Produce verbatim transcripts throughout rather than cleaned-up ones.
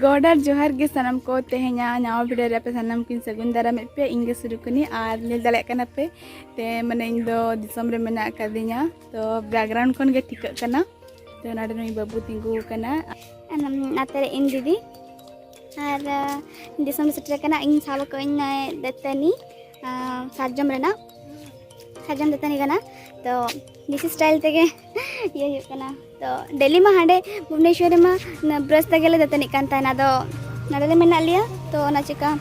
ᱜᱚᱰ ᱟᱨ ᱡᱚᱦᱟᱨ ᱜᱮ ᱥᱟᱱᱟᱢ ᱠᱚ᱾ ᱛᱮᱦᱮᱧᱟᱜ ᱱᱟᱣᱟ ᱵᱷᱤᱰᱤᱭᱳ ᱨᱮ ᱟᱯᱮ ᱥᱟᱱᱟᱢ ᱠᱤᱱ ᱥᱟᱹᱜᱩᱱ ᱫᱟᱨᱟᱢᱮᱫ ᱯᱮ᱾ ᱤᱧ ᱜᱮ ᱥᱩᱨᱩ ᱠᱟᱹᱱᱟᱹᱧ ᱟᱨ ᱧᱮᱞ ᱫᱟᱲᱮᱭᱟᱜ ᱠᱟᱱᱟ ᱯᱮ ᱛᱮ, ᱢᱟᱱᱮ, ᱤᱧ ᱫᱚ ᱫᱤᱥᱚᱢ ᱨᱮ ᱢᱮᱱᱟᱜ ᱟᱠᱟᱫᱤᱧᱟ᱾ ᱛᱚ ᱵᱮᱠᱜᱨᱟᱣᱩᱱᱰ ᱠᱷᱚᱱ ᱜᱮ ᱴᱷᱤᱠᱟᱹᱜ ᱠᱟᱱᱟ᱾ ᱛᱚ ᱱᱚᱰᱮ ᱱᱩᱭ ᱵᱟᱹᱵᱩ ᱛᱤᱸᱜᱩ ᱟᱠᱟᱱᱟ᱾ ᱟᱨ ᱱᱚᱛᱮ ᱨᱮ ᱤᱧ ᱫᱤᱫᱤ᱾ ᱟᱨ, ᱟᱸ, ᱫᱤᱥᱚᱢ ᱨᱮ ᱥᱮᱴᱮᱨ ᱟᱠᱟᱱᱟ᱾ ᱤᱧ ᱥᱟᱵ ᱟᱠᱟᱫᱟᱹᱧ ᱱᱚᱜᱼᱚᱭ ᱫᱟᱹᱛᱟᱹᱱᱤ, ᱟᱸ, ᱥᱟᱨᱡᱚᱢ ᱨᱮᱱᱟᱜ, ᱥᱟᱨᱡᱚᱢ ᱫᱟᱹᱛᱟᱹᱱᱤ ᱠᱟᱱᱟ᱾ ᱛᱚ ᱫᱮᱥᱤ ᱥᱴᱟᱭᱤᱞ ᱛᱮᱜᱮ ᱤᱭᱟᱹ ᱦᱩᱭᱩᱜ ᱠᱟᱱᱟ᱾ ᱛᱚ ᱰᱮᱞᱤ ᱢᱟ ᱦᱟᱸᱰᱮ ᱵᱷᱩᱵᱽᱱᱮᱥᱣᱚᱨ ᱨᱮᱢᱟ ᱚᱱᱟ ᱵᱨᱟᱥ ᱛᱮᱜᱮ ᱞᱮ ᱫᱟᱹᱛᱟᱹᱱᱤᱜ ᱠᱟᱱ ᱛᱟᱦᱮᱱᱟ᱾ ᱟᱫᱚ ᱱᱚᱰᱮ ᱞᱮ ᱢᱮᱱᱟᱜ ᱞᱮᱭᱟ, ᱛᱚ ᱚᱱᱟ ᱪᱤᱠᱟ,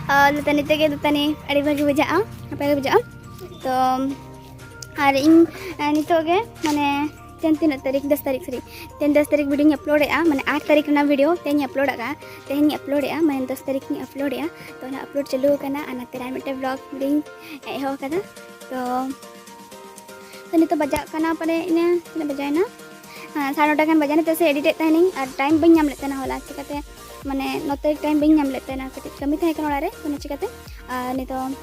ᱟᱸ, ᱫᱟᱹᱛᱟᱹᱱᱤ ᱛᱮᱜᱮ ᱫᱟᱹᱛᱟᱹᱱᱤ ᱟᱹᱰᱤ ᱵᱷᱟᱹᱜᱤ ᱵᱩᱡᱷᱟᱹᱜᱼᱟ, ᱱᱟᱯᱟᱭ ᱜᱮ ᱵᱩᱡᱷᱟᱹᱜᱼᱟ᱾ ᱛᱚ ᱟᱨ ᱤᱧ, ᱮ, ᱱᱤᱛᱚᱜ ᱜᱮ, ᱢᱟᱱᱮ, ᱛᱮᱦᱮᱧ ᱛᱤᱱᱟᱹᱜ ᱛᱟᱹᱨᱤᱠᱷ? ᱫᱚᱥ ᱛᱟᱹᱨᱤᱠᱷ, ᱥᱚᱨᱤ, ᱛᱮᱦᱮᱧ ᱫᱚᱥ ᱛᱟᱹᱨᱤᱠᱷ ᱵᱷᱤᱰᱤᱭᱳᱧ ᱟᱯᱞᱳᱰᱮᱜᱼᱟ, ᱢᱟᱱᱮ, ᱟᱴ ᱛᱟᱹᱨᱤᱠᱷ ᱨᱮᱱᱟᱜ ᱵᱷᱤᱰᱤᱭᱳ ᱛᱮᱦᱮᱧ ᱟᱯᱞᱳᱰ ᱟᱠᱟᱫᱼᱟ, ᱛᱮᱦᱮᱧ ᱟᱯᱞᱳᱰᱮᱜᱼᱟ, ᱢᱟᱱᱮ, ᱫᱚᱥ ᱛᱟᱹᱨᱤᱠᱷ ᱤᱧ ᱟᱯᱞᱳᱰᱮᱜᱼᱟ᱾ ᱛᱚ ᱚᱱᱟ ᱟᱯᱞᱳᱰ ᱪᱟᱹᱞᱩ ᱟᱠᱟᱱᱟ ᱟᱨ ᱱᱚᱛᱮ ᱨᱮ ᱟᱨ ᱢᱤᱫᱴᱮᱱ ᱵᱞᱚᱜ ᱵᱷᱤᱰᱤᱭᱳᱧ ᱮᱦᱚᱵ ᱟᱠᱟᱫᱟ᱾ ᱛᱚ, ᱛᱚ ᱱᱤᱛᱚᱜ ᱵᱟᱡᱟᱜ ᱠᱟᱱᱟ ᱯᱟᱞᱮ ᱤᱱᱟᱹ, ᱛᱤᱱᱟᱹᱜ ᱵᱟᱡᱟᱣᱮᱱᱟ? ᱦᱮᱸ, ᱥᱟᱲᱮ ᱱᱚᱴᱟ ᱜᱟᱱ ᱵᱟᱡᱟᱣᱮᱱᱟ, ᱪᱮᱫᱟᱜ ᱥᱮ ᱮᱰᱤᱴᱮᱫ ᱛᱟᱦᱮᱱᱤᱧ ᱟᱨ ᱴᱟᱭᱤᱢ ᱵᱟᱹᱧ ᱧᱟᱢ ᱞᱮᱫ ᱛᱟᱦᱮᱱᱟ ᱦᱚᱞᱟ, ᱪᱤᱠᱟᱹᱛᱮ, ᱢᱟᱱᱮ, ᱱᱚᱛᱮ ᱴᱟᱭᱤᱢ ᱵᱟᱹᱧ ᱧᱟᱢ ᱞᱮᱫ ᱛᱟᱦᱮᱱᱟ, ᱠᱟᱹᱴᱤᱡ ᱠᱟᱹᱢᱤ ᱛᱟᱦᱮᱸ ᱠᱟᱱᱟ ᱚᱲᱟᱜ ᱨᱮ, ᱚᱱᱟ ᱪᱤᱠᱟᱹᱛᱮ᱾ ᱟᱨ ᱱᱤᱛᱚᱜ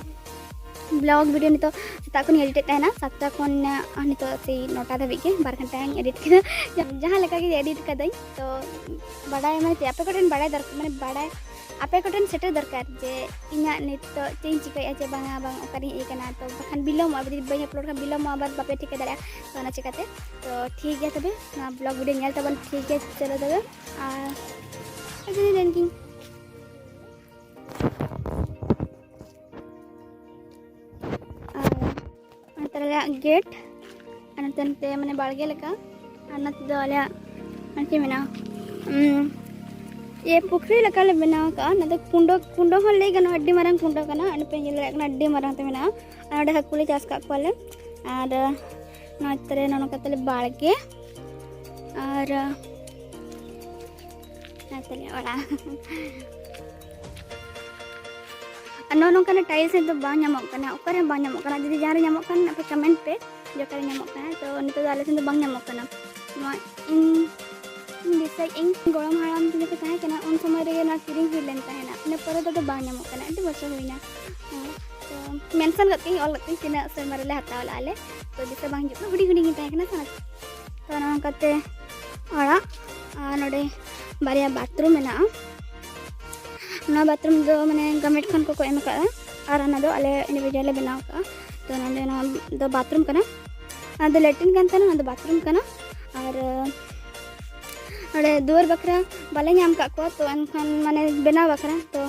ᱵᱞᱚᱜ ᱵᱷᱤᱰᱤᱭᱳ ᱱᱤᱛᱚᱜ ᱥᱮᱛᱟᱜ ᱠᱷᱚᱱᱤᱧ ᱮᱰᱤᱴᱮᱫ ᱛᱟᱦᱮᱱᱟ, ᱥᱟᱛᱴᱟ ᱠᱷᱚᱱ, ᱟᱨ ᱱᱤᱛᱚᱜ ᱥᱮᱭ ᱱᱚᱴᱟ ᱫᱷᱟᱹᱵᱤᱡ ᱜᱮ ᱵᱟᱨ ᱜᱷᱚᱱᱴᱟᱧ ᱮᱰᱤᱴ ᱠᱮᱫᱟ᱾ ᱡᱟᱦᱟᱸ ᱞᱮᱠᱟ ᱜᱮ ᱮᱰᱤᱴ ᱠᱟᱹᱫᱟᱹᱧ, ᱛᱚ ᱵᱟᱰᱟᱭ, ᱢᱟᱱᱮ ᱪᱮᱫ, ᱟᱯᱮ ᱠᱚᱴᱷᱮᱱ ᱵᱟᱰᱟᱭ ᱫᱚᱨᱠᱟᱨ, ᱢᱟᱱᱮ ᱵᱟᱰᱟᱭ, ᱟᱯᱮ ᱠᱚᱴᱷᱮᱱ ᱥᱮᱴᱮᱨ ᱫᱚᱨᱠᱟᱨ ᱡᱮ ᱤᱧᱟᱹᱜ ᱱᱤᱛᱚᱜ ᱪᱮᱫ ᱤᱧ ᱪᱤᱠᱟᱹᱭᱮᱫᱼᱟ ᱪᱮ ᱵᱟᱝᱟ, ᱵᱟᱝ ᱚᱠᱟᱨᱤᱧ ᱤᱭᱟᱹ ᱠᱟᱱᱟ᱾ ᱛᱚ ᱵᱟᱠᱷᱟᱱ ᱵᱤᱞᱚᱢᱚᱜᱼᱟ, ᱡᱩᱫᱤ ᱵᱟᱹᱧ ᱟᱯᱞᱳᱰ ᱠᱷᱟᱱ ᱵᱤᱞᱚᱢᱚᱜᱼᱟ, ᱟᱵᱟᱨ ᱵᱟᱯᱮ ᱴᱷᱤᱠᱟᱹ ᱫᱟᱲᱮᱭᱟᱜᱼᱟ᱾ ᱛᱚ ᱚᱱᱟ ᱪᱤᱠᱟᱹᱛᱮ, ᱛᱚ ᱴᱷᱤᱠ ᱜᱮᱭᱟ ᱛᱚᱵᱮ, ᱱᱚᱣᱟ ᱵᱞᱚᱜ ᱵᱷᱤᱰᱤᱭᱳ ᱧᱮᱞ ᱛᱟᱵᱚᱱ, ᱴᱷᱤᱠ ᱜᱮᱭᱟ, ᱪᱚᱞᱚ ᱛᱚᱵᱮ᱾ ᱟᱨ ᱟᱨ ᱱᱚᱛᱮ ᱟᱞᱮᱭᱟᱜ ᱜᱮᱴ, ᱟᱨ ᱱᱚᱛᱮ, ᱱᱚᱛᱮ ᱢᱟᱱᱮ ᱵᱟᱲᱜᱮ ᱞᱮᱠᱟ, ᱟᱨ ᱱᱚᱛᱮ ᱫᱚ ᱟᱞᱮᱭᱟᱜ ᱟᱨ ᱪᱮᱫ ᱢᱮᱱᱟᱜᱼᱟ, ᱩᱸ, ᱤᱭᱟᱹ ᱯᱩᱠᱷᱨᱤ ᱞᱮᱠᱟᱞᱮ ᱵᱮᱱᱟᱣ ᱠᱟᱜᱼᱟ᱾ ᱚᱱᱟ ᱫᱚ ᱠᱩᱸᱰᱟᱹ, ᱠᱩᱸᱰᱟᱹ ᱦᱚᱸ ᱞᱟᱹᱭ ᱜᱟᱱᱚᱜᱼᱟ, ᱟᱹᱰᱤ ᱢᱟᱨᱟᱝ ᱠᱩᱸᱰᱟᱹ ᱠᱟᱱᱟ᱾ ᱚᱸᱰᱮ ᱯᱮ ᱧᱮᱞ ᱫᱟᱲᱮᱭᱟᱜ ᱠᱟᱱᱟ, ᱟᱹᱰᱤ ᱢᱟᱨᱟᱝ ᱛᱮ ᱢᱮᱱᱟᱜᱼᱟ᱾ ᱟᱨ ᱚᱸᱰᱮ ᱦᱟᱹᱠᱩ ᱞᱮ ᱪᱟᱥ ᱠᱟᱜ ᱠᱚᱣᱟᱞᱮ᱾ ᱟᱨ ᱱᱚᱛᱮ ᱨᱮ ᱱᱚᱜᱼᱚ ᱱᱚᱝᱠᱟ ᱛᱟᱞᱮ ᱵᱟᱲᱜᱮ, ᱟᱨ ᱱᱚᱛᱮ ᱨᱮ ᱚᱲᱟᱜ᱾ ᱟᱨ ᱱᱚᱜᱼᱚ ᱱᱚᱝᱠᱟᱱᱟᱜ ᱴᱟᱭᱤᱞᱥ ᱫᱚ ᱵᱟᱝ ᱧᱟᱢᱚᱜ ᱠᱟᱱᱟ, ᱚᱠᱟᱨᱮ ᱦᱚᱸ ᱵᱟᱝ ᱧᱟᱢᱚᱜ ᱠᱟᱱᱟ᱾ ᱡᱩᱫᱤ ᱡᱟᱦᱟᱸ ᱨᱮ ᱧᱟᱢᱚᱜ ᱠᱷᱟᱱ ᱟᱯᱮ ᱠᱚᱢᱮᱱᱴ ᱯᱮ ᱡᱮ ᱚᱠᱟᱨᱮ ᱧᱟᱢᱚᱜ ᱠᱟᱱᱟ᱾ ᱛᱚ ᱱᱤᱛᱚᱜ ᱫᱚ ᱟᱞᱮ ᱴᱷᱮᱱ ᱫᱚ ᱵᱟᱝ ᱧᱟᱢᱚᱜ ᱠᱟᱱᱟ᱾ ᱱᱚᱣᱟ ᱤᱧ, ᱤᱧ ᱫᱤᱥᱟᱹᱭ, ᱤᱧ ᱜᱚᱲᱚᱢ ᱦᱟᱲᱟᱢ ᱛᱤᱧ ᱡᱚᱠᱷᱚᱱ ᱛᱟᱦᱮᱸ ᱠᱟᱱᱟ, ᱩᱱ ᱥᱚᱢᱚᱭ ᱨᱮᱜᱮ ᱱᱚᱣᱟ ᱠᱤᱨᱤᱧ ᱦᱩᱭ ᱞᱮᱱ ᱛᱟᱦᱮᱱᱟ᱾ ᱤᱱᱟᱹ ᱯᱚᱨᱮ ᱫᱚ ᱟᱫᱚ ᱵᱟᱝ ᱧᱟᱢᱚᱜ ᱠᱟᱱᱟ, ᱟᱹᱰᱤ ᱵᱚᱪᱷᱚᱨ ᱦᱩᱭᱱᱟ᱾ ᱦᱮᱸ, ᱛᱚ ᱢᱮᱱᱥᱚᱱ ᱜᱚᱫ ᱠᱟᱹᱧ, ᱚᱞ ᱜᱚᱫ ᱠᱟᱹᱧ ᱛᱤᱱᱟᱹᱜ ᱥᱮᱨᱢᱟ ᱨᱮᱞᱮ ᱦᱟᱛᱟᱣ ᱞᱮᱫᱼᱟ ᱞᱮ᱾ ᱛᱚ ᱫᱤᱥᱟᱹ ᱵᱟᱝ ᱦᱤᱡᱩᱜ ᱠᱟᱱᱟ, ᱦᱩᱰᱤᱧ ᱦᱩᱰᱤᱧ ᱜᱤᱧ ᱛᱟᱦᱮᱸ ᱠᱟᱱᱟ ᱥᱮ᱾ ᱛᱚ ᱱᱚᱜᱼᱚ ᱱᱚᱝᱠᱟᱛᱮ ᱚᱲᱟᱜ, ᱟᱨ ᱱᱚᱰᱮ ᱵᱟᱨᱭᱟ ᱵᱟᱛᱷᱨᱩᱢ ᱢᱮᱱᱟᱜᱼᱟ᱾ ᱚᱱᱟ ᱵᱟᱛᱷᱨᱩᱢ ᱫᱚ ᱢᱟᱱᱮ ᱜᱚᱨᱢᱮᱱᱴ ᱠᱷᱚᱱ ᱠᱚᱠᱚ ᱮᱢ ᱟᱠᱟᱫᱼᱟ, ᱟᱨ ᱚᱱᱟ ᱫᱚ ᱟᱞᱮ ᱤᱱᱰᱤᱵᱷᱤᱡᱩᱣᱟᱞ ᱞᱮ ᱵᱮᱱᱟᱣ ᱟᱠᱟᱫᱼᱟ᱾ ᱛᱚ ᱱᱚᱸᱰᱮ ᱱᱚᱣᱟ ᱫᱚ ᱵᱟᱛᱷᱨᱩᱢ ᱠᱟᱱᱟ᱾ ᱚᱱᱟ ᱫᱚ ᱞᱮᱴᱨᱤᱱ ᱠᱟᱱ ᱛᱟᱦᱮᱱᱟ, ᱚᱱᱟ ᱫᱚ ᱵᱟᱛᱷᱨᱩᱢ ᱠᱟᱱᱟ᱾ ᱟᱨ ᱱᱚᱸᱰᱮ ᱫᱩᱣᱟᱹᱨ ᱵᱟᱠᱷᱨᱟ ᱵᱟᱞᱮ ᱧᱟᱢ ᱟᱠᱟᱫ ᱠᱚᱣᱟ, ᱛᱚ ᱮᱱᱠᱷᱟᱱ ᱢᱟᱱᱮ ᱵᱮᱱᱟᱣ ᱵᱟᱠᱷᱨᱟ ᱛᱚ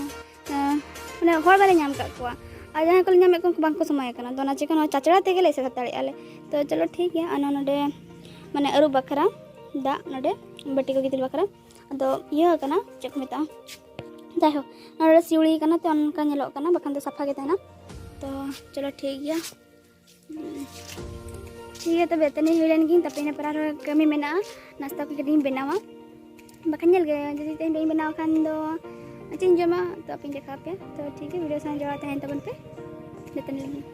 ᱢᱟᱱᱮ ᱦᱚᱲ ᱵᱟᱞᱮ ᱧᱟᱢ ᱟᱠᱟᱫ ᱠᱚᱣᱟ᱾ ᱟᱨ ᱡᱟᱦᱟᱸᱭ ᱠᱚᱞᱮ ᱧᱟᱢᱮᱫ ᱠᱚᱣᱟ, ᱩᱱᱠᱩ ᱵᱟᱝᱠᱚ ᱥᱚᱢᱚᱭ ᱟᱠᱟᱱᱟ᱾ ᱫᱚ ᱚᱱᱟ ᱪᱤᱠᱟᱹ ᱱᱚᱣᱟ ᱪᱟᱪᱲᱟ ᱛᱮᱜᱮ ᱞᱮ ᱮᱥᱮᱫ ᱦᱟᱛᱟᱲᱮᱜᱼᱟ ᱞᱮ᱾ ᱛᱚ ᱪᱚᱞᱚ ᱴᱷᱤᱠ ᱜᱮᱭᱟ᱾ ᱟᱨ ᱱᱚᱣᱟ ᱱᱚᱰᱮ ᱢᱟᱱᱮ ᱟᱹᱨᱩᱵ ᱵᱟᱠᱷᱨᱟ ᱫᱟᱜ, ᱱᱚᱰᱮ ᱵᱟᱹᱴᱤ ᱠᱚ ᱜᱤᱛᱤᱞ ᱵᱟᱠᱷᱨᱟ᱾ ᱟᱫᱚ ᱤᱭᱟᱹ ᱠᱟᱱᱟ, ᱪᱮᱫ ᱠᱚ ᱢᱮᱛᱟᱜᱼᱟ, ᱡᱟᱭᱦᱳᱠ, ᱱᱚᱰᱮ ᱥᱤᱣᱲᱤ ᱠᱟᱱᱟ, ᱛᱚ ᱚᱱᱠᱟ ᱧᱮᱞᱚᱜ ᱠᱟᱱᱟ, ᱵᱟᱠᱷᱟᱱ ᱫᱚ ᱥᱟᱯᱷᱟ ᱜᱮ ᱛᱟᱦᱮᱱᱟ᱾ ᱛᱚ ᱪᱚᱞᱚ ᱴᱷᱤᱠ ᱜᱮᱭᱟ᱾ ᱴᱷᱤᱠ ᱜᱮᱭᱟ, ᱛᱚᱵᱮ ᱛᱮᱱᱤᱧ ᱦᱩᱭ ᱞᱮᱱ ᱜᱤᱧ, ᱛᱟᱯᱮ ᱤᱱᱟᱹ ᱯᱚᱨᱮ ᱟᱨᱦᱚᱸ ᱠᱟᱹᱢᱤ ᱢᱮᱱᱟᱜᱼᱟ, ᱱᱟᱥᱛᱟ ᱠᱚ ᱠᱟᱹᱴᱤᱡ ᱤᱧ ᱵᱮᱱᱟᱣᱟ᱾ ᱵᱟᱠᱷᱟᱱ ᱧᱮᱞ ᱜᱮ, ᱡᱩᱫᱤ ᱛᱮᱦᱮᱧ ᱵᱟᱹᱧ ᱵᱮᱱᱟᱣ ᱠᱷᱟᱱ ᱫᱚ ᱪᱮᱫ ᱤᱧ ᱡᱚᱢᱟ, ᱛᱚ ᱟᱯᱮᱧ ᱫᱮᱠᱷᱟᱣ ᱟᱯᱮᱭᱟ᱾ ᱛᱚ ᱴᱷᱤᱠ ᱜᱮᱭᱟ, ᱵᱷᱤᱰᱤᱭᱳ ᱥᱟᱶ ᱡᱚᱲᱟᱣ ᱛᱟᱦᱮᱱ ᱛᱟᱵᱚᱱ ᱯᱮ᱾ ᱫᱟᱹᱛᱟᱹᱱᱤ ᱞᱟᱹᱜᱤᱫ᱾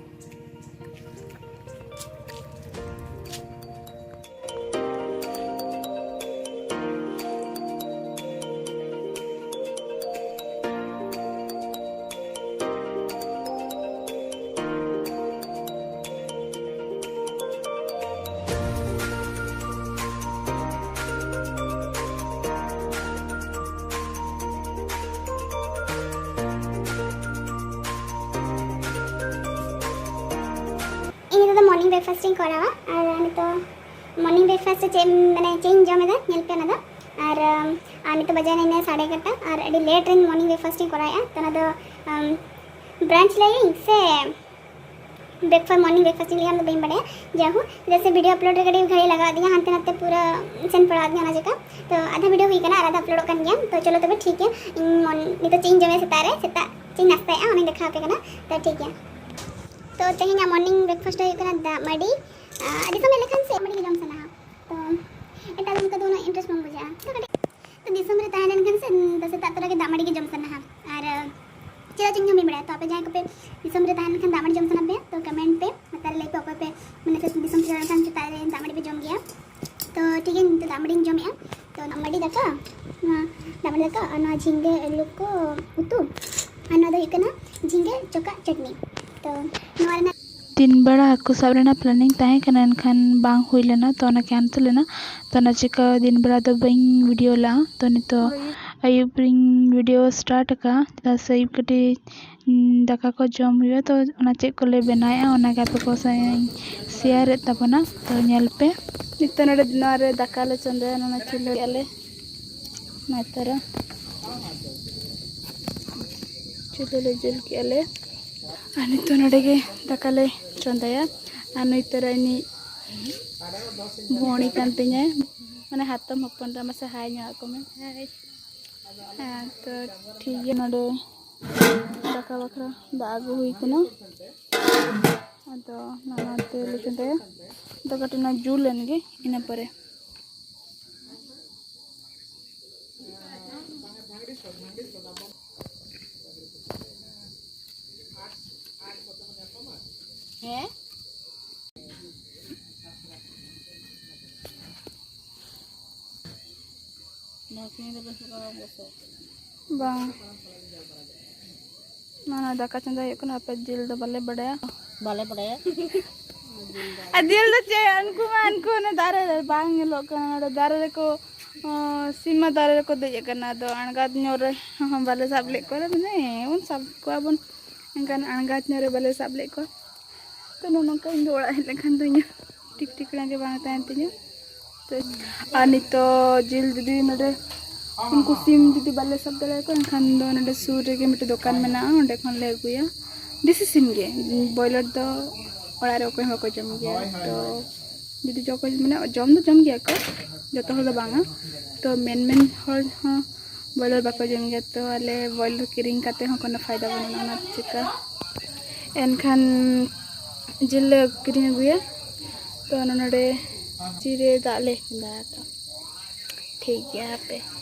ᱤᱧ ᱱᱤᱛᱚᱜ ᱫᱚ morning breakfast ᱤᱧ ᱠᱚᱨᱟᱣᱟ᱾ ᱟᱨ ᱱᱤᱛᱚᱜ morning breakfast ᱨᱮ ᱪᱮᱫ ᱮᱢ, ᱢᱟᱱᱮ ᱪᱮᱫ ᱤᱧ ᱡᱚᱢ ᱮᱫᱟ, ᱧᱮᱞ ᱯᱮ ᱚᱱᱟ ᱫᱚ᱾ ᱟᱨ, ᱟᱢ, ᱟᱨ ᱱᱤᱛᱚᱜ ᱵᱟᱡᱟᱣ ᱮᱱᱟ ᱥᱟᱲᱮ ᱮᱜᱟᱨᱚᱴᱟ, ᱟᱨ ᱟᱹᱰᱤ late ᱨᱮ morning breakfast ᱤᱧ ᱠᱚᱨᱟᱣᱮᱫᱼᱟ᱾ ᱛᱚ ᱚᱱᱟ ᱫᱚ, ᱟᱢ, brunch ᱞᱟᱹᱭᱟᱹᱧ ᱥᱮ breakfast, morning breakfast ᱤᱧ ᱞᱟᱹᱭᱟ, ᱚᱱᱟ ᱫᱚ ᱵᱟᱹᱧ ᱵᱟᱲᱟᱭᱟ᱾ ᱡᱟᱭᱦᱳᱠ, ᱪᱮᱫᱟᱜ ᱥᱮ video upload ᱨᱮ ᱠᱟᱹᱴᱤᱡ ᱜᱷᱟᱹᱲᱤᱡ ᱞᱟᱜᱟᱣ ᱟᱹᱫᱤᱧᱟ, ᱦᱟᱱᱛᱮ ᱱᱟᱛᱮ ᱯᱩᱨᱟᱹ ᱥᱮᱱ ᱯᱟᱲᱟᱣ ᱟᱹᱫᱤᱧᱟ, ᱚᱱᱟ ᱪᱤᱠᱟ᱾ ᱛᱚ ᱟᱫᱷᱟ video ᱦᱩᱭ ᱠᱟᱱᱟ ᱟᱨ ᱟᱫᱷᱟ uploadᱚᱜ ᱠᱟᱱ ᱜᱮᱭᱟ᱾ ᱛᱚ ᱪᱚᱞᱚ ᱛᱚᱵᱮ ᱴᱷᱤᱠ ᱜᱮᱭᱟ, ᱤᱧ ᱢᱚᱱ-, ᱱᱤᱛᱚᱜ ᱪᱮᱫ ᱤᱧ ᱡᱚᱢᱮᱫ ᱥᱮᱛᱟᱜ ᱨᱮ, ᱥᱮᱛᱟᱜ ᱪᱮᱫ ᱤᱧ ᱱᱟᱥᱛᱟᱭᱮᱫᱼᱟ, ᱚᱱᱟᱧ ᱫᱮᱠᱷᱟᱣ ᱟᱯᱮ ᱠᱟᱱᱟ᱾ ᱛᱚ ᱴᱷᱤᱠ ᱜᱮᱭᱟ᱾ ᱛᱚ ᱛᱮᱦᱮᱧᱟᱜ morning breakfast ᱫᱚ ᱦᱩᱭᱩᱜ ᱠᱟᱱᱟ ᱫᱟᱜ ᱢᱟᱹᱰᱤ᱾ ᱟᱨ ᱫᱤᱥᱚᱢ ᱦᱮᱡ ᱞᱮᱠᱷᱟᱱ ᱥᱮ ᱢᱟᱹᱰᱤ ᱜᱮ ᱡᱚᱢ ᱥᱟᱱᱟᱣᱟ᱾ ᱛᱚ ᱮᱴᱟᱜ ᱫᱤᱱ ᱠᱚᱫᱚ ᱩᱱᱟᱹᱜ interest ᱵᱟᱝ ᱵᱩᱡᱷᱟᱹᱜᱼᱟ᱾ ᱛᱚ ᱠᱟᱹᱴᱤᱡ, ᱛᱚ ᱫᱤᱥᱚᱢ ᱨᱮ ᱛᱟᱦᱮᱸ ᱞᱮᱱᱠᱷᱟᱱ ᱥᱮ, ᱫᱚ ᱥᱮᱛᱟᱜ ᱛᱚᱨᱟ ᱜᱮ ᱫᱟᱜ ᱢᱟᱹᱰᱤ ᱜᱮ ᱡᱚᱢ ᱥᱟᱱᱟᱣᱟ᱾ ᱟᱨ ᱪᱮᱫᱟᱜ ᱪᱚ ᱤᱧ ᱦᱚᱸ ᱵᱟᱹᱧ ᱵᱟᱲᱟᱭᱟ᱾ ᱛᱚ ᱟᱯᱮ ᱡᱟᱦᱟᱸᱭ ᱠᱚᱯᱮ ᱫᱤᱥᱚᱢ ᱨᱮ ᱛᱟᱦᱮᱸ ᱞᱮᱱᱠᱷᱟᱱ ᱫᱟᱜ ᱢᱟᱹᱰᱤ ᱡᱚᱢ ᱥᱟᱱᱟ ᱯᱮᱭᱟ, ᱛᱚ comment ᱯᱮ, ᱞᱟᱛᱟᱨ ᱨᱮ ᱞᱟᱹᱭ ᱯᱮ ᱚᱠᱚᱭ ᱯᱮ, ᱢᱟᱱᱮ ᱥᱮ ᱫᱤᱥᱚᱢ ᱪᱟᱞᱟᱣ ᱞᱮᱱᱠᱷᱟᱱ ᱥᱮᱛᱟᱜ ᱨᱮ ᱫᱟᱜ ᱢᱟᱹᱰᱤ ᱯᱮ ᱡᱚᱢ ᱜᱮᱭᱟ᱾ ᱛᱚ ᱴᱷᱤᱠ ᱜᱮᱭᱟ, ᱱᱤᱛᱚᱜ ᱫᱟᱜ ᱢᱟᱹᱰᱤᱧ ᱡᱚᱢᱮᱜᱼᱟ᱾ ᱛᱚ ᱫᱟᱜ ᱢᱟᱹᱰᱤ ᱫᱟᱠᱟ, ᱱᱚᱣᱟ ᱫᱟᱜ ᱢᱟᱹᱰᱤ ᱫᱟᱠᱟ ᱟᱨ ᱱᱚᱣᱟ ᱡᱷᱤᱸᱜᱟᱹ ᱟᱹᱞᱩ ᱠᱚ ᱩᱛᱩ, ᱟᱨ ᱱᱚᱣᱟ ᱫᱚ ᱦᱩᱭᱩᱜ ᱠᱟᱱᱟ ᱡᱷᱤᱸᱜᱟᱹ ᱪᱚᱠᱟᱜ ᱪᱟᱴᱱᱤ᱾ ᱛᱚ ᱱᱚᱣᱟ ᱨᱮᱱᱟᱜ ᱫᱤᱱ ᱵᱮᱲᱟ ᱦᱟᱹᱠᱩ ᱥᱟᱵ ᱨᱮᱱᱟᱜ planning ᱛᱟᱦᱮᱸ ᱠᱟᱱᱟ, ᱮᱱᱠᱷᱟᱱ ᱵᱟᱝ ᱦᱩᱭ ᱞᱮᱱᱟ, ᱛᱚ ᱚᱱᱟ cancel ᱮᱱᱟ᱾ ᱛᱚ ᱚᱱᱟ ᱪᱤᱠᱟᱹ ᱫᱤᱱ ᱵᱮᱲᱟ ᱫᱚ ᱵᱟᱹᱧ video ᱞᱮᱫᱼᱟ᱾ ᱛᱚ ᱱᱤᱛᱚᱜ ᱟᱹᱭᱩᱵ ᱨᱤᱧ video start ᱟᱠᱟᱫᱼᱟ, ᱪᱮᱫᱟᱜ ᱥᱮ ᱟᱹᱭᱩᱵ ᱠᱟᱹᱴᱤᱡ, ᱩᱸ, ᱫᱟᱠᱟ ᱠᱚ ᱡᱚᱢ ᱦᱩᱭᱩᱜᱼᱟ᱾ ᱛᱚ ᱚᱱᱟ ᱪᱮᱫ ᱠᱚᱞᱮ ᱵᱮᱱᱟᱣᱮᱫᱼᱟ, ᱚᱱᱟᱜᱮ ᱟᱯᱮ ᱠᱚ ᱥᱟᱶ ᱤᱧ share ᱮᱫ ᱛᱟᱵᱚᱱᱟ᱾ ᱛᱚ ᱧᱮᱞ ᱯᱮ᱾ ᱱᱤᱛᱚᱜ ᱱᱚᱰᱮ ᱱᱚᱣᱟ ᱨᱮ ᱫᱟᱠᱟ ᱞᱮ ᱪᱚᱸᱫᱟᱭᱟ, ᱱᱚᱣᱟ ᱪᱩᱞᱦᱟᱹ ᱟᱞᱮ ᱱᱚᱛᱮ ᱨᱮ ᱪᱩᱞᱦᱟᱹ ᱞᱮ ᱡᱩᱞ ᱠᱮᱜᱼᱟ ᱞᱮ᱾ ᱟᱨ ᱱᱤᱛᱚᱜ ᱱᱚᱰᱮ ᱜᱮ ᱫᱟᱠᱟ ᱞᱮ ᱪᱚᱸᱫᱟᱭᱟ᱾ ᱟᱨ ᱱᱩᱭ ᱛᱚᱨᱟ ᱤᱧᱤᱡ ᱵᱷᱩᱣᱟᱹᱬᱤ ᱠᱟᱱ ᱛᱤᱧᱟᱭ, ᱢᱟᱱᱮ ᱦᱟᱛᱚᱢ ᱦᱚᱯᱚᱱ ᱨᱮ᱾ ᱢᱟᱥᱮ hi ᱧᱚᱜ ᱟᱠᱚ ᱢᱮ᱾ Hi᱾ ᱦᱮᱸ, ᱛᱚ ᱴᱷᱤᱠ ᱜᱮᱭᱟ, ᱱᱚᱰᱮ ᱫᱟᱠᱟ ᱵᱟᱠᱷᱨᱟ ᱫᱟᱜ ᱟᱹᱜᱩ ᱦᱩᱭ ᱠᱟᱱᱟ᱾ ᱟᱫᱚ ᱱᱚᱣᱟ ᱛᱮᱞᱮ ᱪᱚᱸᱫᱟᱭᱟ᱾ ᱟᱫᱚ ᱠᱟᱹᱴᱤᱡ ᱱᱚᱣᱟ ᱡᱩᱞ ᱞᱮᱱ ᱜᱮ, ᱤᱱᱟᱹ ᱯᱚᱨᱮ᱾ ᱦᱮᱸ? ᱵᱟᱝ᱾ ᱱᱚᱣᱟ ᱫᱟᱠᱟ ᱪᱚᱸᱫᱟ ᱦᱩᱭᱩᱜ ᱠᱟᱱᱟ, ᱟᱯᱮ ᱡᱤᱞ ᱫᱚ ᱵᱟᱞᱮ ᱵᱟᱰᱟᱭᱟ᱾ ᱵᱟᱞᱮ ᱵᱟᱰᱟᱭᱟ᱾ ᱟᱨ ᱡᱤᱞ ᱫᱚ ᱪᱮᱫ? ᱩᱱᱠᱩ ᱢᱟ, ᱩᱱᱠᱩ ᱚᱱᱮ ᱫᱟᱨᱮ ᱨᱮ ᱵᱟᱝ ᱧᱮᱞᱚᱜ ᱠᱟᱱᱟ᱾ ᱱᱚᱰᱮ ᱫᱟᱨᱮ ᱨᱮᱠᱚ, ᱚ, ᱥᱤᱢ ᱢᱟ ᱫᱟᱨᱮ ᱨᱮᱠᱚ ᱫᱮᱡ ᱟᱠᱟᱱᱟ᱾ ᱟᱫᱚ ᱟᱬᱜᱟᱛ ᱧᱚᱜ ᱨᱮ ᱦᱚᱸ ᱵᱟᱞᱮ ᱥᱟᱵ ᱞᱮᱫ ᱠᱚᱣᱟ᱾ ᱢᱟᱱᱮ ᱵᱚᱱ ᱥᱟᱵ ᱠᱚᱣᱟ ᱵᱚᱱ, ᱮᱱᱠᱷᱟᱱ ᱟᱬᱜᱟᱛ ᱧᱚᱜ ᱨᱮ ᱵᱟᱞᱮ ᱥᱟᱵ ᱞᱮᱫ ᱠᱚᱣᱟ᱾ ᱛᱚ ᱱᱚᱜᱼᱚ ᱱᱚᱝᱠᱟ ᱤᱧ ᱫᱚ ᱚᱲᱟᱜ ᱦᱮᱡ ᱞᱮᱱᱠᱷᱟᱱ ᱫᱚ ᱤᱧᱟᱹᱜ ᱴᱷᱤᱠ ᱴᱷᱤᱠᱟᱹᱱᱟ ᱜᱮ ᱵᱟᱝ ᱛᱟᱦᱮᱱ ᱛᱤᱧᱟᱹ᱾ ᱛᱚ ᱟᱨ ᱱᱤᱛᱚᱜ ᱡᱤᱞ ᱡᱩᱫᱤ ᱱᱚᱰᱮ ᱩᱱᱠᱩ ᱥᱤᱢ ᱡᱩᱫᱤ ᱵᱟᱞᱮ ᱥᱟᱵ ᱫᱟᱲᱮᱭᱟᱠᱚᱣᱟ, ᱮᱱᱠᱷᱟᱱ ᱫᱚ ᱱᱚᱰᱮ ᱥᱩᱨ ᱨᱮᱜᱮ ᱢᱤᱫᱴᱮᱱ ᱫᱚᱠᱟᱱ ᱢᱮᱱᱟᱜᱼᱟ, ᱚᱸᱰᱮ ᱠᱷᱚᱱ ᱞᱮ ᱟᱹᱜᱩᱭᱟ᱾ ᱫᱮᱥᱤ ᱥᱤᱢ ᱜᱮ, broiler ᱫᱚ ᱚᱲᱟᱜ ᱨᱮ ᱚᱠᱚᱭ ᱦᱚᱸ ᱵᱟᱠᱚ ᱡᱚᱢ ᱜᱮᱭᱟ᱾ ᱛᱚ ᱡᱩᱫᱤ ᱡᱚᱠᱚ, ᱢᱟᱱᱮ ᱡᱚᱢ ᱫᱚ ᱡᱚᱢ ᱜᱮᱭᱟ ᱠᱚ, ᱡᱚᱛᱚ ᱦᱚᱲ ᱫᱚ ᱵᱟᱝᱟ᱾ ᱛᱚ ᱢᱮᱱ ᱢᱮᱱ ᱦᱚᱲ ᱦᱚᱸ broiler ᱵᱟᱠᱚ ᱡᱚᱢ ᱜᱮᱭᱟ᱾ ᱛᱚ ᱟᱞᱮ broiler ᱠᱤᱨᱤᱧ ᱠᱟᱛᱮ ᱦᱚᱸ ᱠᱳᱱᱳ ᱯᱷᱟᱭᱫᱟ ᱵᱟᱹᱱᱩᱜᱼᱟ, ᱚᱱᱟ ᱪᱤᱠᱟ᱾ ᱮᱱᱠᱷᱟᱱ ᱡᱤᱞ ᱞᱮ ᱠᱤᱨᱤᱧ ᱟᱹᱜᱩᱭᱟ᱾ ᱛᱚ ᱱᱚᱰᱮ ᱡᱤᱨᱮ ᱫᱟᱜ ᱞᱮ ᱪᱚᱸᱫᱟ ᱟᱠᱟᱫᱼᱟ᱾ ᱴᱷᱤᱠ ᱜᱮᱭᱟ, ᱦᱟᱯᱮ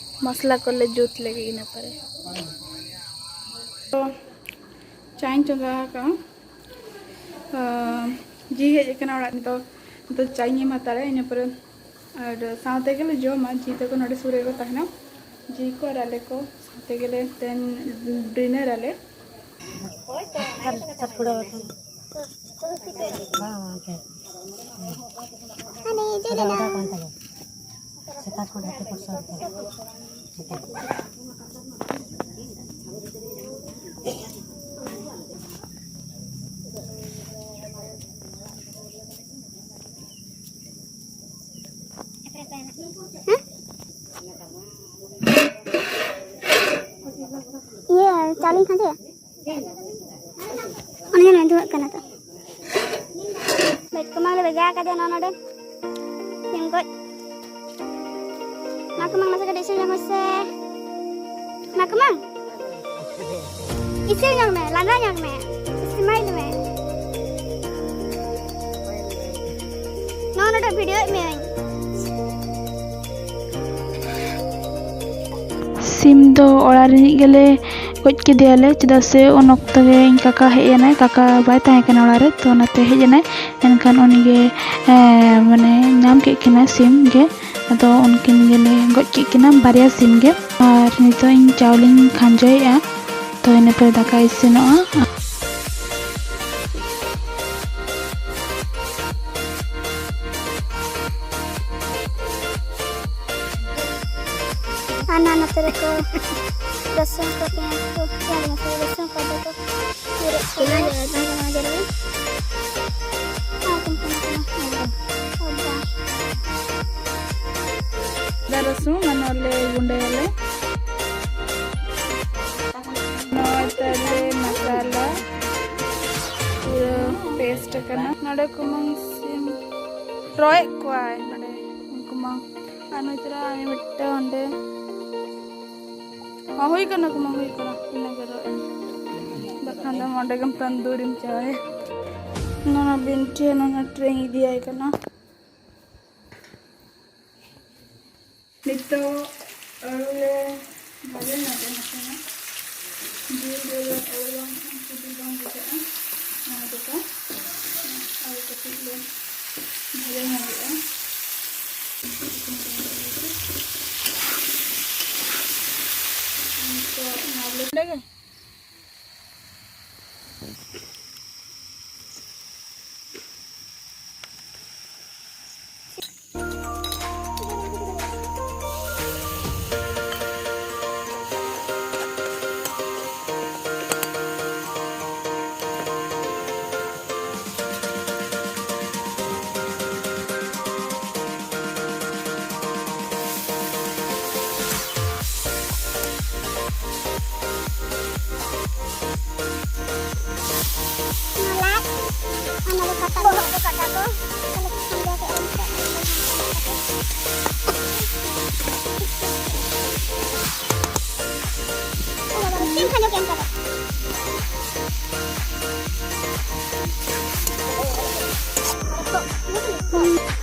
ᱢᱚᱥᱞᱟ ᱠᱚᱞᱮ ᱡᱩᱛ ᱞᱮᱜᱮ, ᱤᱱᱟᱹ ᱯᱚᱨᱮ᱾ ᱛᱚ ᱪᱟᱧ ᱪᱚᱸᱫᱟ ᱟᱠᱟᱫᱼᱟ᱾ ᱟᱸ, ᱡᱤ ᱦᱮᱡ ᱟᱠᱟᱱᱟ ᱚᱲᱟᱜ᱾ ᱱᱤᱛᱚᱜ, ᱱᱤᱛᱚᱜ ᱪᱟᱧ ᱮᱢ ᱦᱟᱛᱟᱲᱟ, ᱤᱱᱟᱹ ᱯᱚᱨᱮ ᱟᱨ ᱥᱟᱶᱛᱮ ᱜᱮᱞᱮ ᱡᱚᱢᱟ᱾ ᱡᱤ ᱛᱟᱠᱚ ᱱᱚᱰᱮ ᱥᱩᱨ ᱨᱮᱜᱮ ᱠᱚ ᱛᱟᱦᱮᱱᱟ᱾ ᱡᱤ ᱠᱚ ᱟᱨ ᱟᱞᱮ ᱠᱚ ᱥᱟᱶᱛᱮ ᱜᱮᱞᱮ ᱛᱮᱦᱮᱧ dinner ᱟᱞᱮ᱾ ᱵᱟᱝ, ᱵᱟᱝ, ᱚᱱᱛᱮ᱾ ᱦᱟᱱᱮ ᱤᱭᱟᱹ ᱟᱫᱚ ᱞᱮᱱᱟ᱾ ᱚᱱᱠᱟ ᱠᱟᱱ ᱛᱟᱞᱮ᱾ ᱥᱮᱛᱟ ᱠᱷᱚᱱ ᱦᱟᱹᱛᱤ ᱠᱚ ᱥᱚᱨ ᱠᱟᱱᱟ᱾ ᱥᱮᱛᱟ᱾ ᱦᱮᱸ? ᱤᱭᱟᱹ, ᱪᱟᱣᱞᱮᱧ ᱠᱷᱟᱸᱡᱚᱭᱟ᱾ ᱚᱱᱮ ᱧᱮᱞ ᱢᱮ, ᱫᱷᱩᱣᱟᱹᱜ ᱠᱟᱱᱟ ᱛᱚ᱾ ᱵᱟᱹᱫᱽ ᱠᱚᱢᱟ ᱞᱮ ᱵᱷᱮᱡᱟ ᱟᱠᱟᱫᱮᱭᱟ ᱱᱚᱜᱼᱚ ᱱᱚᱰᱮ᱾ ᱥᱤᱢ ᱜᱚᱡ᱾ ᱢᱟ ᱠᱚᱢᱟᱝ, ᱱᱟᱥᱮ ᱠᱟᱹᱴᱤᱡ ᱤᱥᱤᱱ ᱧᱚᱜ ᱢᱮᱥᱮ᱾ ᱢᱟ ᱠᱚᱢᱟᱝ᱾ ᱤᱥᱤᱱ ᱧᱚᱜ ᱢᱮ, ᱞᱟᱸᱫᱟ ᱧᱚᱜ ᱢᱮ᱾ ᱥᱢᱟᱭᱤᱞ ᱢᱮ᱾ ᱱᱚᱜᱼᱚ ᱱᱚᱰᱮ ᱵᱷᱤᱰᱤᱭᱳᱭᱮᱫ ᱢᱤᱭᱟᱹᱧ᱾ ᱥᱤᱢ ᱫᱚ ᱚᱲᱟᱜ ᱨᱤᱱᱤᱡ ᱜᱮᱞᱮ ᱜᱚᱡ ᱠᱮᱫᱮᱭᱟᱞᱮ, ᱪᱮᱫᱟᱜ ᱥᱮ ᱩᱱ ᱚᱠᱛᱚ ᱜᱮ ᱤᱧ ᱠᱟᱠᱟ ᱦᱮᱡ ᱮᱱᱟᱭ, ᱠᱟᱠᱟ ᱵᱟᱭ ᱛᱟᱦᱮᱸ ᱠᱟᱱᱟ ᱚᱲᱟᱜ ᱨᱮ, ᱛᱚ ᱚᱱᱟᱛᱮ ᱦᱮᱡ ᱮᱱᱟᱭ᱾ ᱮᱱᱠᱷᱟᱱ ᱩᱱᱤ ᱜᱮ, ᱮᱸ, ᱢᱟᱱᱮ ᱧᱟᱢ ᱠᱮᱫ ᱠᱤᱱᱟ ᱥᱤᱢ ᱜᱮ, ᱟᱫᱚ ᱩᱱᱠᱤᱱ ᱜᱮᱞᱮ ᱜᱚᱡ ᱠᱮᱫ ᱠᱤᱱᱟ ᱵᱟᱨᱭᱟ ᱥᱤᱢ ᱜᱮ᱾ ᱟᱨ ᱱᱤᱛᱚᱜ ᱤᱧ ᱪᱟᱣᱞᱮᱧ ᱠᱷᱟᱸᱡᱚᱭᱮᱫᱼᱟ᱾ ᱛᱚ ᱤᱱᱟᱹ ᱯᱚᱨᱮ ᱫᱟᱠᱟ ᱤᱥᱤᱱᱚᱜᱼᱟ᱾ ᱟᱨ ᱱᱟ ᱱᱚᱛᱮ ᱨᱮᱠᱚ ᱨᱟᱹᱥᱩᱱ ᱠᱚ, ᱯᱮᱸᱭᱟᱡᱽ ᱠᱚ, ᱯᱮᱸᱭᱟᱡᱽ ᱢᱚᱥᱞᱟ, ᱨᱟᱹᱥᱩᱱ ᱠᱚ, ᱟᱫᱟ ᱠᱚ ᱯᱩᱨᱟᱹ ᱠᱚ᱾ ᱪᱮᱫᱟᱜ ᱡᱟᱭᱜᱟ ᱠᱟᱱᱟ ᱡᱮ? ᱟᱨ ᱠᱚ ᱢᱮᱛᱟᱜ ᱠᱟᱱᱟ ᱟᱫᱟ᱾ ᱟᱫᱟ᱾ ᱟᱫᱟ ᱨᱟᱹᱥᱩᱱ ᱚᱱᱟ ᱞᱮ ᱜᱩᱸᱰᱟᱹᱭᱟᱞᱮ᱾ ᱱᱚᱜᱼᱚᱭ ᱛᱟᱦᱞᱮ ᱢᱟᱥᱟᱞᱟ ᱯᱩᱨᱟᱹ ᱯᱮᱥᱴ ᱟᱠᱟᱱᱟ᱾ ᱱᱚᱰᱮ ᱠᱩᱢᱟᱹᱝ ᱥᱤᱢ ᱨᱚᱭᱮᱫ ᱠᱚᱣᱟᱭ, ᱱᱚᱰᱮ ᱠᱩᱢᱟᱹᱝ᱾ ᱟᱨ ᱱᱩᱭ ᱛᱚᱨᱟ ᱟᱨ ᱢᱤᱫᱴᱟᱝ ᱚᱸᱰᱮ᱾ ᱦᱚᱸ, ᱦᱩᱭ ᱠᱟᱱᱟ ᱠᱩᱢᱟᱹᱝ, ᱦᱩᱭ ᱠᱟᱱᱟ᱾ ᱤᱱᱟᱹ ᱜᱮ ᱨᱚᱭᱮᱫ᱾ ᱵᱟᱠᱷᱟᱱ ᱫᱚ ᱚᱸᱰᱮ ᱜᱮᱢ ᱛᱟᱱᱫᱩᱨᱤᱢ ᱪᱟᱵᱟᱭᱟ᱾ ᱱᱚᱣᱟ ᱵᱤᱱᱴᱷᱤ ᱦᱟᱱᱟ ᱴᱨᱮᱧ ᱤᱫᱤᱭᱟᱭ ᱠᱟᱱᱟ᱾ ᱱᱤᱛᱚᱜ ᱟᱹᱞᱩ ᱞᱮ ᱵᱷᱟᱡᱟ ᱧᱚᱜᱟ ᱱᱟᱥᱮᱱᱟᱜ᱾ ᱡᱤᱞ ᱨᱮᱫᱚ ᱟᱹᱞᱩ ᱵᱟᱝᱠᱷᱟᱱ ᱥᱤᱵᱤᱞ ᱵᱟᱝ ᱵᱩᱡᱷᱟᱹᱜᱼᱟ᱾ ᱚᱱᱟ ᱞᱮᱠᱟ ᱟᱹᱞᱩ ᱠᱟᱹᱴᱤᱡ ᱞᱮ ᱵᱷᱟᱡᱟ ᱧᱚᱜᱮᱜᱼᱟ᱾ ᱱᱤᱛᱚᱜ ᱱᱚᱣᱟ ᱞᱮ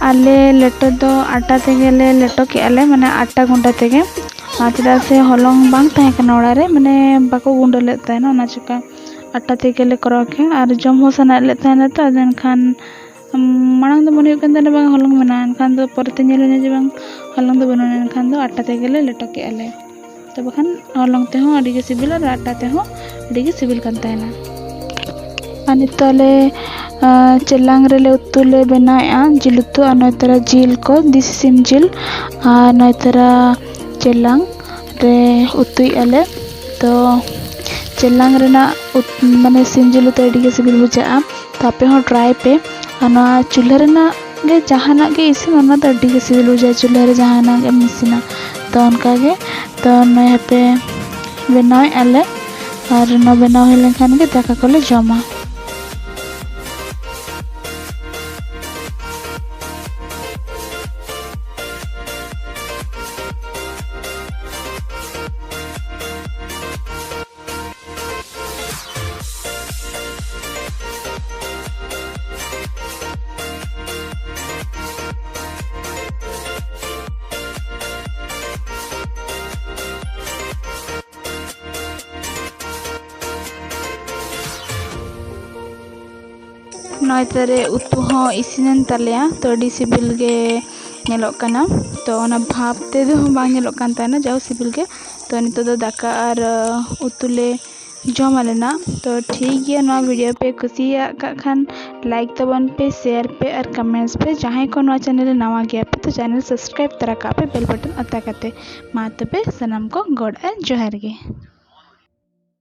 ᱟᱞᱮ ᱞᱮᱴᱚ ᱫᱚ ᱟᱴᱟ ᱛᱮᱜᱮ ᱞᱮ ᱞᱮᱴᱚ ᱠᱮᱜᱼᱟ ᱞᱮ, ᱢᱟᱱᱮ ᱟᱴᱟ ᱜᱩᱸᱰᱟᱹ ᱛᱮᱜᱮ᱾ ᱟᱨ ᱪᱮᱫᱟᱜ ᱥᱮ ᱦᱚᱞᱚᱝ ᱵᱟᱝ ᱛᱟᱦᱮᱸ ᱠᱟᱱᱟ ᱚᱲᱟᱜ ᱨᱮ, ᱢᱟᱱᱮ ᱵᱟᱠᱚ ᱜᱩᱸᱰᱟᱹ ᱞᱮᱫ ᱛᱟᱦᱮᱱᱟ, ᱚᱱᱟ ᱪᱤᱠᱟ ᱟᱴᱟ ᱛᱮᱜᱮ ᱞᱮ ᱠᱚᱨᱟᱣ ᱠᱮᱜᱼᱟ᱾ ᱟᱨ ᱡᱚᱢ ᱦᱚᱸ ᱥᱟᱱᱟᱭᱮᱫ ᱞᱮ ᱛᱟᱦᱮᱱᱟ ᱛᱚ, ᱟᱫᱚ ᱮᱱᱠᱷᱟᱱ ᱢᱟᱲᱟᱝ ᱫᱚ ᱢᱚᱱᱮ ᱦᱩᱭᱩᱜ ᱠᱟᱱ ᱛᱟᱦᱮᱱᱟ ᱵᱟᱝ ᱦᱚᱞᱚᱝ ᱢᱮᱱᱟᱜᱼᱟ, ᱮᱱᱠᱷᱟᱱ ᱫᱚ ᱯᱚᱨᱮᱛᱮ ᱧᱮᱞ ᱦᱩᱭᱱᱟ ᱡᱮ ᱵᱟᱝ ᱦᱚᱞᱚᱝ ᱫᱚ ᱵᱟᱹᱱᱩᱜᱼᱟ, ᱮᱱᱠᱷᱟᱱ ᱫᱚ ᱟᱴᱟ ᱛᱮᱜᱮ ᱞᱮ ᱞᱮᱴᱚ ᱠᱮᱜᱼᱟ ᱞᱮ᱾ ᱛᱚᱵᱮ ᱠᱷᱟᱱ ᱦᱚᱞᱚᱝ ᱛᱮᱦᱚᱸ ᱟᱹᱰᱤ ᱜᱮ ᱥᱤᱵᱤᱞᱟ ᱟᱨ ᱟᱴᱟ ᱛᱮᱦᱚᱸ ᱟᱹᱰᱤ ᱜᱮ ᱥᱤᱵᱤᱞ ᱠᱟᱱ ᱛᱟᱦᱮᱱᱟ᱾ ᱟᱨ ᱱᱤᱛᱚᱜ ᱞᱮ, ᱟᱸ, ᱪᱮᱞᱟᱝ ᱨᱮᱞᱮ ᱩᱛᱩ ᱞᱮ ᱵᱮᱱᱟᱣᱮᱫᱼᱟ, ᱡᱤᱞ ᱩᱛᱩ, ᱟᱨ ᱱᱚᱛᱮ ᱨᱮ ᱡᱤᱞ ᱠᱚ, ᱫᱮᱥᱤ ᱥᱤᱢ ᱡᱤᱞ, ᱟᱨ ᱱᱚᱛᱮ ᱨᱮ ᱪᱮᱞᱟᱝ ᱨᱮ ᱩᱛᱩᱭᱮᱫᱼᱟ ᱞᱮ᱾ ᱛᱚ ᱪᱮᱞᱟᱝ ᱨᱮᱱᱟᱜ ᱩᱛ-, ᱢᱟᱱᱮ ᱥᱤᱢ ᱡᱤᱞ ᱩᱛᱩ ᱟᱹᱰᱤ ᱜᱮ ᱥᱤᱵᱤᱞ ᱵᱩᱡᱷᱟᱹᱜᱼᱟ᱾ ᱛᱚ ᱟᱯᱮ ᱦᱚᱸ try ᱯᱮ᱾ ᱟᱨ ᱱᱚᱣᱟ ᱪᱩᱞᱦᱟᱹ ᱨᱮᱱᱟᱜ ᱜᱮ ᱡᱟᱦᱟᱱᱟᱜ ᱜᱮ ᱤᱥᱤᱱ, ᱚᱱᱟ ᱫᱚ ᱟᱹᱰᱤ ᱜᱮ ᱥᱤᱵᱤᱞ ᱵᱩᱡᱷᱟᱹᱜᱼᱟ, ᱪᱩᱞᱦᱟᱹ ᱨᱮ ᱡᱟᱦᱟᱱᱟᱜ ᱜᱮᱢ ᱤᱥᱤᱱᱟ᱾ ᱛᱚ ᱚᱱᱠᱟ ᱜᱮ, ᱛᱚ ᱱᱚᱜᱼᱚᱭ ᱦᱟᱯᱮ ᱵᱮᱱᱟᱣᱮᱫᱼᱟ ᱞᱮ, ᱟᱨ ᱱᱚᱣᱟ ᱵᱮᱱᱟᱣ ᱦᱩᱭ ᱞᱮᱱᱠᱷᱟᱱ ᱜᱮ ᱫᱟᱠᱟ ᱠᱚᱞᱮ ᱡᱚᱢᱟ᱾ ᱱᱚᱜᱼᱚᱭ ᱛᱟᱨᱮ ᱩᱛᱩ ᱦᱚᱸ ᱤᱥᱤᱱᱮᱱ ᱛᱟᱞᱮᱭᱟ, ᱛᱚ ᱟᱹᱰᱤ ᱥᱤᱵᱤᱞ ᱜᱮ ᱧᱮᱞᱚᱜ ᱠᱟᱱᱟ᱾ ᱛᱚ ᱚᱱᱟ ᱵᱷᱟᱵᱽ ᱛᱮᱫᱚ ᱵᱟᱝ ᱧᱮᱞᱚᱜ ᱠᱟᱱ ᱛᱟᱦᱮᱱᱟ, ᱡᱟᱣ ᱥᱤᱵᱤᱞ ᱜᱮ᱾ ᱛᱚ ᱱᱤᱛᱚᱜ ᱫᱚ ᱫᱟᱠᱟ ᱟᱨ, ᱟᱸ, ᱩᱛᱩ ᱞᱮ ᱡᱚᱢ ᱟᱞᱮ ᱱᱟᱜ᱾ ᱛᱚ ᱴᱷᱤᱠ ᱜᱮᱭᱟ, ᱱᱚᱣᱟ video ᱯᱮ ᱠᱩᱥᱤᱭᱟᱜ ᱠᱟᱜ ᱠᱷᱟᱱ like ᱛᱟᱵᱚᱱ ᱯᱮ, share ᱯᱮ ᱟᱨ comments ᱯᱮ᱾ ᱡᱟᱦᱟᱸᱭ ᱠᱚ ᱱᱚᱣᱟ channel ᱨᱮ ᱱᱟᱣᱟ ᱜᱮᱭᱟ ᱯᱮ, ᱛᱚ channel subscribe ᱛᱚᱨᱟ ᱠᱟᱜ ᱯᱮ bell button ᱚᱛᱟ ᱠᱟᱛᱮ᱾ ᱢᱟ ᱛᱚᱵᱮ ᱥᱟᱱᱟᱢ ᱠᱚ ᱜᱚᱰ ᱟᱨ ᱡᱚᱦᱟᱨ ᱜᱮ᱾